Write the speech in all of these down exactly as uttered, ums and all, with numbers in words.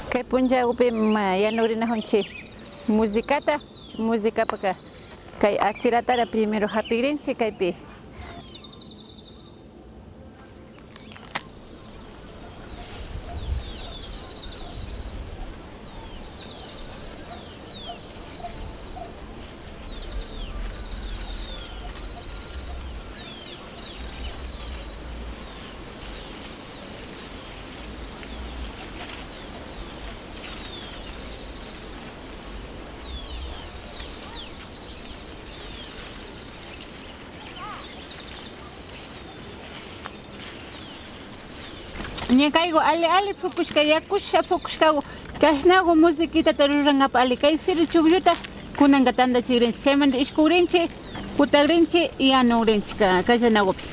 Kay punllagupi, ma, yanugrinajunchik musicata, musicapaka kay atsiratara primero japigrinchik kaypi. Ña kaygu ali ali pukushka, yakusha pukushkagu, kashnagu musiquitata rurangapa ali kay siri chuklluta kunanka tantachigrinchik, chaymanta ishkugrinchik, putagrinchik, yanugrinchik ka-, kallanagupi.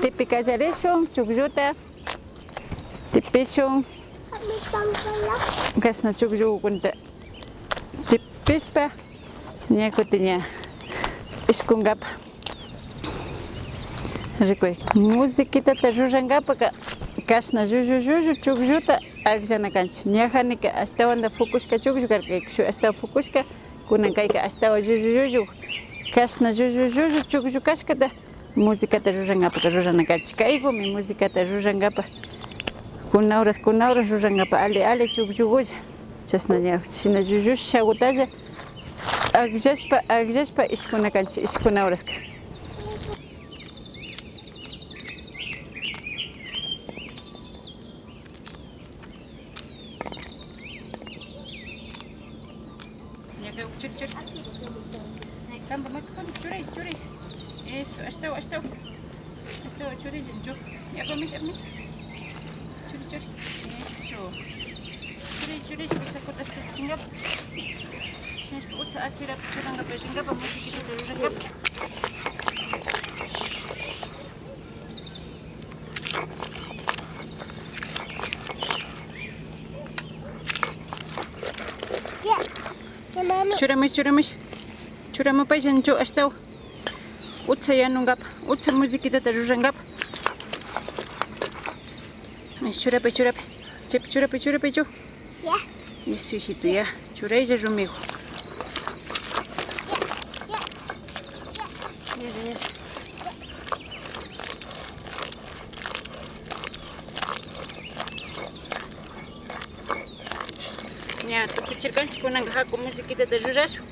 Tipi kallarishun, chuklluta tipishun. Kashna chukllukunata tipishpa, ña kutin ña ishkunkapa. Rikuy, musiquitata rurankapaka kashna llullu llullu chuklluta akllana kanchik. Ña kanika ashtawanta pukushka chukllu karka, shuk ashtawan pukushka, kunan kayka ashtawan llullu llullu, kashna llullu llullu chukllu kashkata musicata rurankapaka rurana kanchik. Kaykumi musicata rurankapa, kuna horas, kuna horas rurankapa ali ali chukllugulla. Chashna ña, shina llullushagutalla akllashpa, akllashpa ishkuna kanchik, ishkuna horaska. Ña kay churi, churi. Kanpa makajuna churaylla, churaylla. Eso, ashtawan, ashtawan. Ashtawan churaylla, ñuka. Ña, apamish, apamish. Churi, churi. Eso. Churi, churi, utsakuta ashtakuchinkapa. Shinashpa utsa atsirapa churankapa, rinkapa, musiquitata rurankapa. Churamush, churamush. Churamupaylla ñuka ashtawan. Utsa yanunkapa, utsa musiquitata rurankapa. Ay, churapay, churapay. Chaypi churapay, churapay, chu. Ya. Eso, hijito, ya. Churaylla rumigu. Ya, ya, ya. Ña tukuchirkanchik, kunanka haku musiquitata rurashun.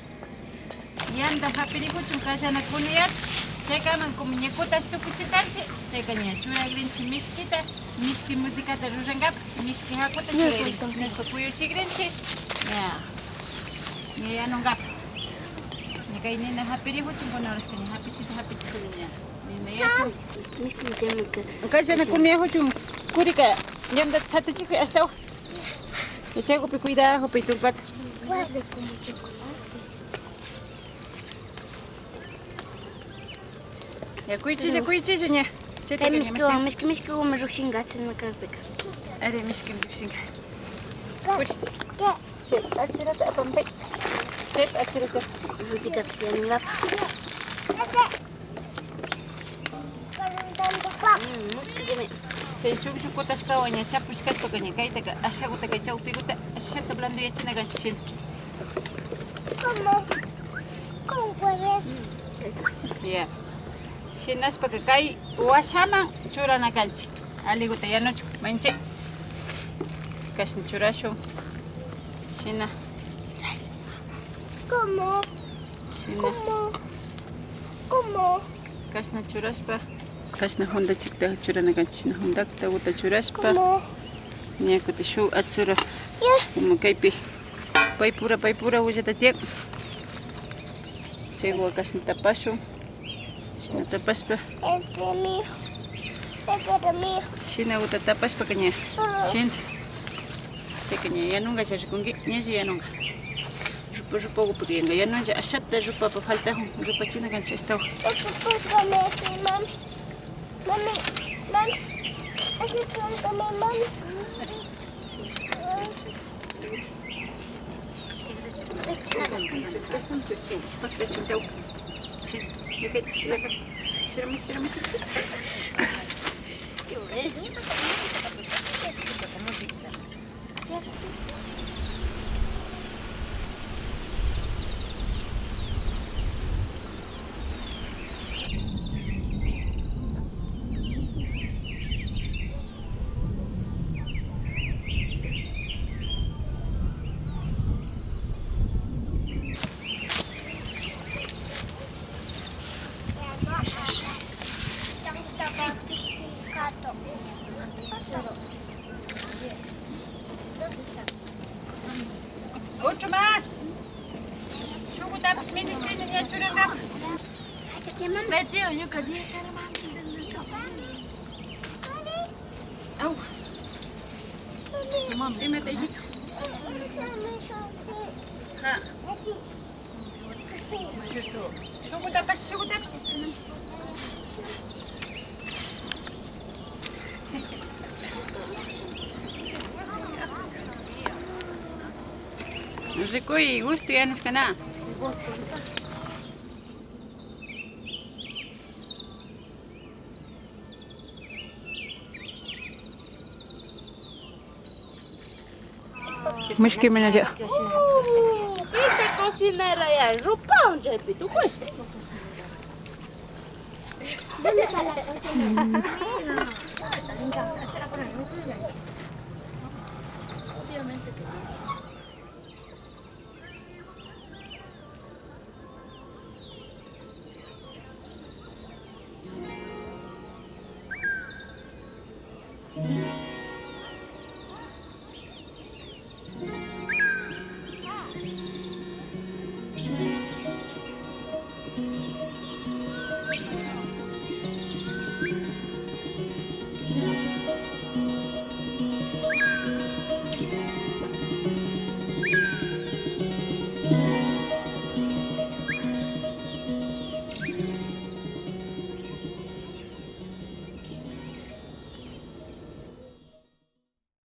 Yanta hapirikuchun kallana kunuyachun. Chaykaman como ña kutash tukuchirkanchik, chayka ña churagrinchik mishkita, mishki musiquitata rurankapa, mishki hakuta churagrinchik, shinashpa kuyuchigrinchik. Ña, ña yanunkapa. Ña kay nina hapirikuchun, kuna horaska ña hapichita, hapichita ña nina yachun. Kallana kunuyakuchun, kurika yantata satichikuy ashtawan. Chaykupi cuidado, hupay tullpata. Ya, kuychilla, kuychilla ña. Chayta kay ña mishkiwan, mishki, mishkiwan llukshinka, chashna kakpika. Ari, mishki llukshinka. Kuri. Chay atsirata apampay. Chay atsirata. Musicata tiyaningapa. Mm, musca comer. Chay chukllu kutashkawan ña chapushkashpaka ña kaytaka ashaguta kay chawpiguta ashata blanduyachina kanchik shina. ¿Cómo? ¿Cómo puedes? Ya. Shinashpaka kay washaman churana kanchik. Aliguta yanuchun, manchi. Kashna churashun. Shina. ¿Cómo? Shina. ¿Cómo? ¿Cómo? Kashna churashpa, kashna hundachikta churana kanchik, shina hundakta uta churashpa. ¿Cómo? Ña kutin shuk achura. Ya. Como kaypi paypura, paypura willata tiyan. Chaywan kashna tapashun. Shina tapashpa. Entre mío. Entre mío. Shina uta tapashpaka ña. Ah. Shina. Chayka ña yanunkacha rikunki, ñalla yanunka. Rupa, rupa ukupika yanka, yanunlla ashata rupapa faltajun, rupachina kanchik ashtawan. Este punto me hace mami. Mami, mami. Este punto me mami. Otro más. Shukutapish ministini ña churaka. Vete, ñuka diez hermanos. Au. Imata, hijito? Ha. Shukutapash, shukutapash. Rikuy, gusto yanushkana. Mishki minalla. Kayta cocinara ya, rupawan chaypi tukush.